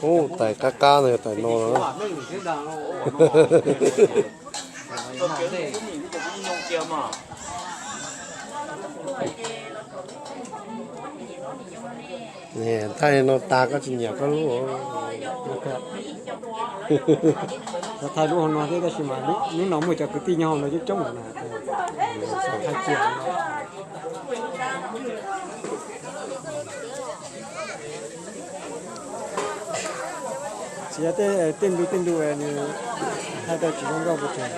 Ub, tais qab qab ntawd, tais no na. Thaij no tas koj tsis nyiam koj lub. Thaij lub hauv no thiab tab sis mas lub no muaj cov kwv tij nyob hauv no coob coob na. Thaij kiag. Txiav tej ntu tej ntu nws thaij tau tsis zoo nkauj pes tsawg.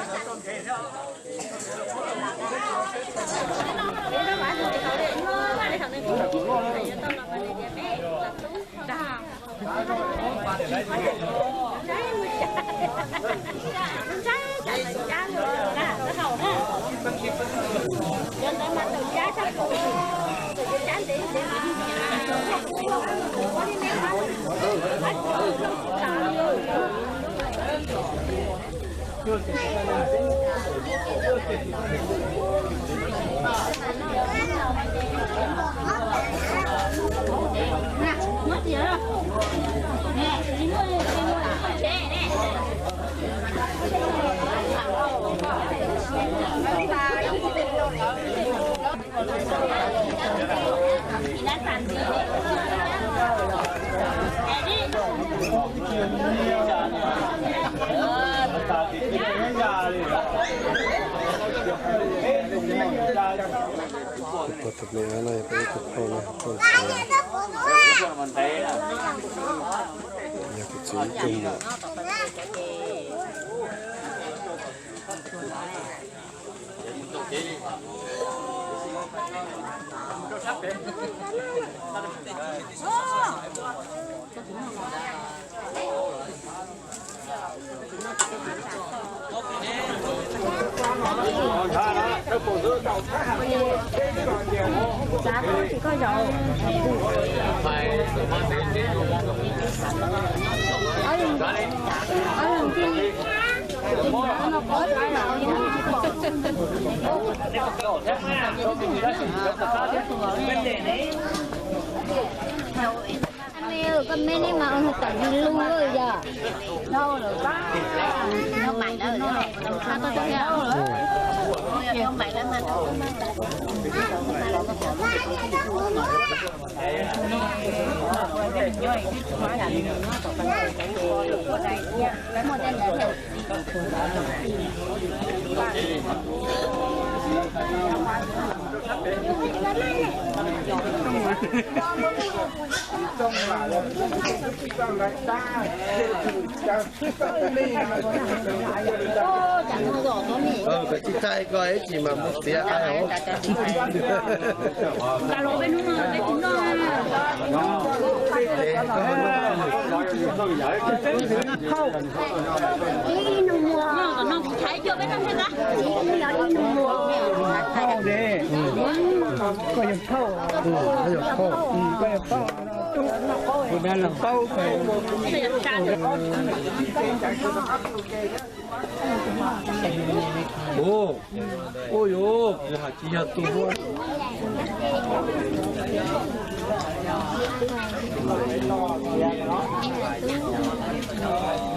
Tus pog tus me no yog peb ib tug pog no, pog ntxhais, yog tus txiv ib tug muam. Koj me ne mas ua tawm di lug yog. Koj tsis thaij koj ib tsis mas mus txiav ai hauv. Phauj ne, koj yog phauj, koj yog phauj, tus dab laug paub. Ua, ua yuav kuv has tsis yog tus ua.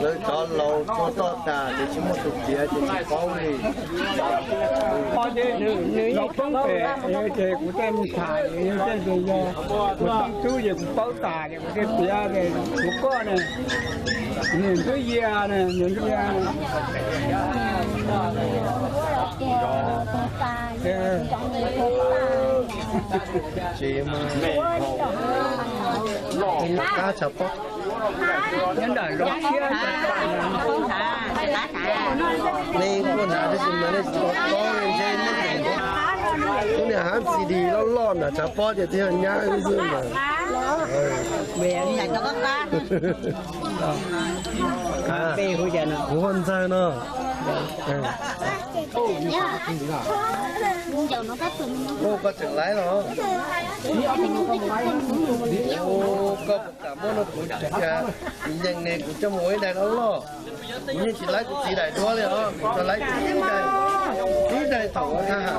Lawv cov laus tua toj tas ces tsis muaj tus txiav ces tsis paub li. Nws yeej poob pem ces kuv tej mus tham ces yog tej tus yog kuv toj tub ces kuv paub tas ces kuv thiaj piav kuv koj ne. Niam ntxwb yia ne, niam ntxwb yia. Tsis, qab tshav pob. Nej kuj hnav tab sis mas nej tsis tau paub ntshe nej, kuv niam hab C D loj loj nram tshav pob ces twb yog nyab xwb mas. Kuv hu Ntxawg no. Koj tseem laib los? Koj puas kam muab no kuv yees ne, kuv coj mus ua ib daim loj loj. Kuv yeej tsis laib kuv txiv daim duab li os, kuv tsuas laib kuv tib daim, tib daim thaum ua thab ham.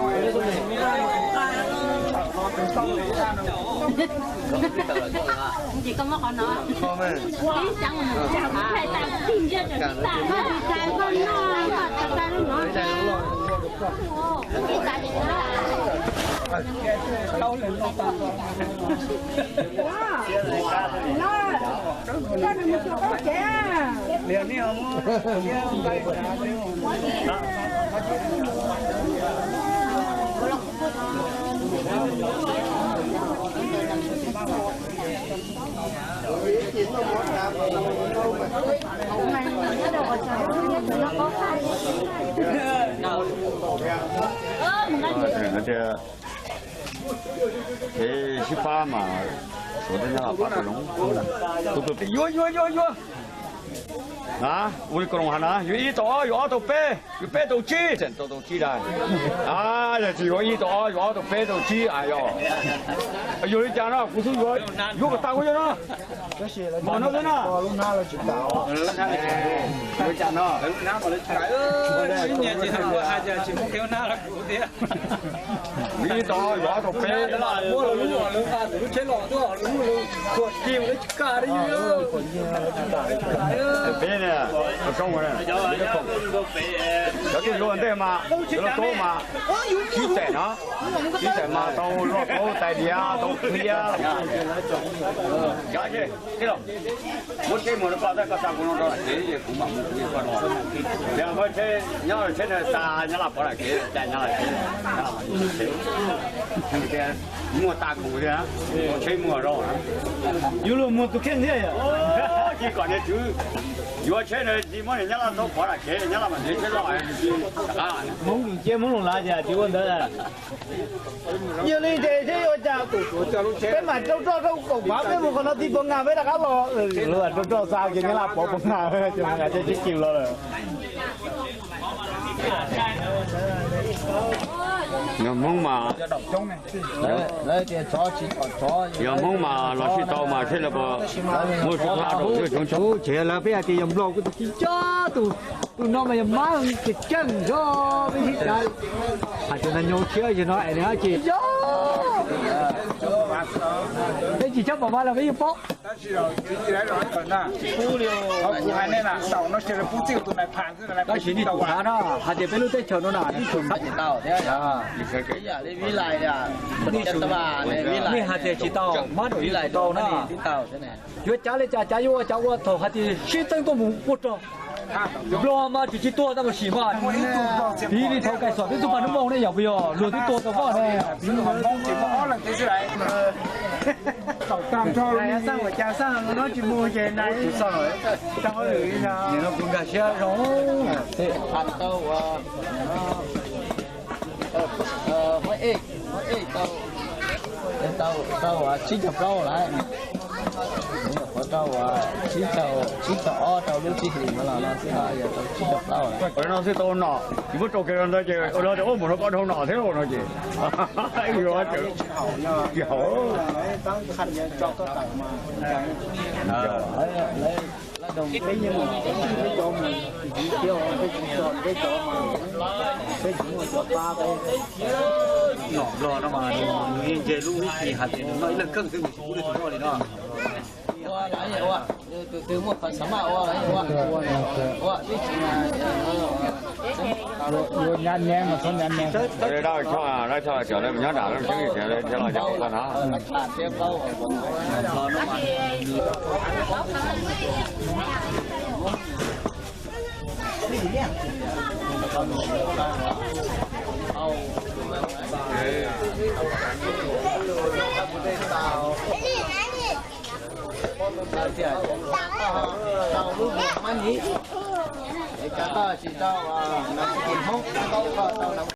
Ces sib pab mas suav tej nyab laj pab tau zoo. Tus tus pem yuav yuav yuav yuav. Na, ua li Koos Loos hais na, yuav ib tau ob, yuav ob tau peb, yuav peb tau tsib, tseem tau tau tsib dag. A, yog tsis yuav ib tau ob, yuav ob tau peb tau tsib a yog. Yuav li cas no kuv xub yuav, yuav kom tag kuv yuav no. Mas no xwb na. Yuav li cas no. Ib tau yuav ob tau peb. Peb ne, zoo, cov twg luag ntej mas, cov luag taub mas, tsib taim no, tsib taim mas tau loj taub tais diav tau qhia. Muab tsheb muag rau koj, koj xa kuv no rau lam kev es kuv mam mus kuv koj no. Yog muab tsheb nyob tsheb no xa Nyab Laj pov lam kev, ca Nyab Laj tsheb, muag tas kuv thiab, tsheb muag rau. Yuav luag muag tus kheej thiab yom. Tsis kom niag tswv yuav tsheb no tsis muab niag Nyab Laj thaub pov lam kev, Nyab Laj mam nrhiav tsheb loj. Hmoob cia Hmoob Loos Lav tias tsis ua ntawd. Yog li ces thiab yuav cas, peb mam rau roj rau kaum phav peb mus qhov no ti puas ngas peb rov qab los. Rau roj xa kiag Nyab Laj pov puas ngas, ces mus ngas tej tsib kis los lawm. Yog Hmoob mas, yog Hmoob mas los sib tau mas seb lawv puas muaj sib qab rau thiab tsoom. Tsev lawv peb hais tias yog Nplog kuj tus tsis coj tus, tus no mas yog mab tseem ceeb zog peb sib cav. Hais tias nag nyoog tshiab yog no es nws ces yog peb tsis txhob pom mas los peb yeej paub. Tab sis nej tus xav no hais tias peb lub teb chaws no na, nej tus xav tsis tau thiab. Nej hais tias tsis tau, mab rau tsis tau na. Yuav cav li cas cav yuav ua cas ua thaum hais tias sib teeb tuaj mus ua rog. Nplog mas tsis tsis tuag tau mas sim mas. Piv li thaum Kaim Xom twb tuaj pab hnub moos ne yog puas yog luag twb tuag tau koj ne. Xaj ua cas xaj no tsis mus ces nai tau lwm li no kuv nkag siab zoo. Tau, tau tsib caug plaub lawm. Nyuam qhuav tau tsib caug, tsib caug ob rau lub tsib hlis no los no xwb no yog tau tsib caug plaub lawm. Ua no xwb tau nom, tsis muab rau kiag rau ntawd ces ua no ces ua mus rau koj dhau nom thiab no ces. Tsis haum. Nom Nplog no mas nws yeej nce lub vib ti hais tias nws noj ib leeg kheej xwb nws tsis pub leej twg noj li no. Tus twg muaj qhov xav maj ua los ua. Ua tib si. Dab tso, dab tso cov nyob nram lub tsev thiab los yog ua no. Tau lub mab nis, es cov tau tsis tau, no tsis hmoob tau tau.